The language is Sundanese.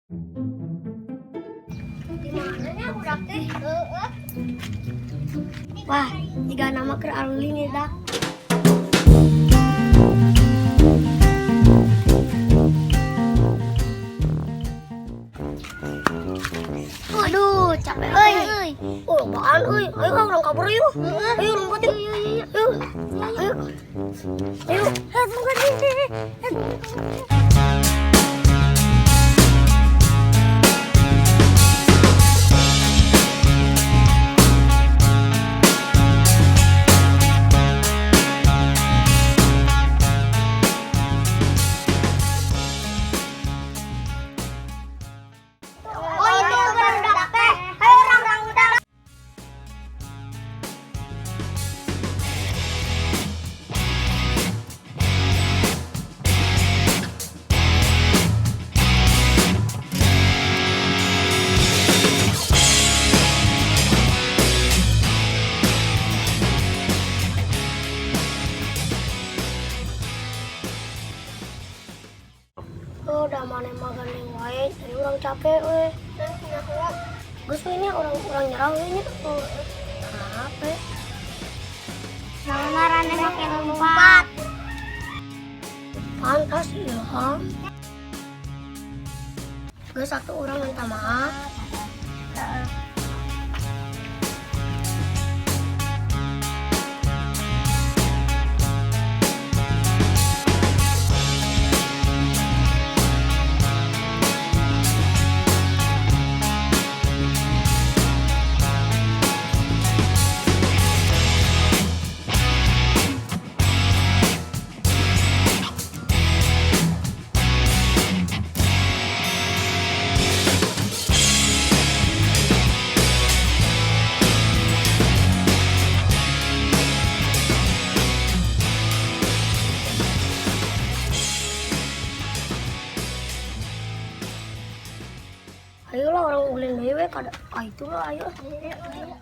Di mana nya budak teh? Heeh. Wah, jigana mah keur arulin ya dak. Aduh, capek euy. Oh, apaan euy? Ayo ah, urang kabur yuk. Ayo lompat yuk. Ayo. Ayo. Ayo. Tunggu nih. Oh, itu barudak teh. Ayo urang udah. Oh, udah mana mah gandeng wae, jadi urang capek we. Geus we nya urang nyerah we nya. Oh, capek. Naon ngaranna make lompat? Pantas Ilham. Geus satu orang minta maaf. Heeh. Ayolah urang ulin deui we kada ah itulah ayo. Ayo.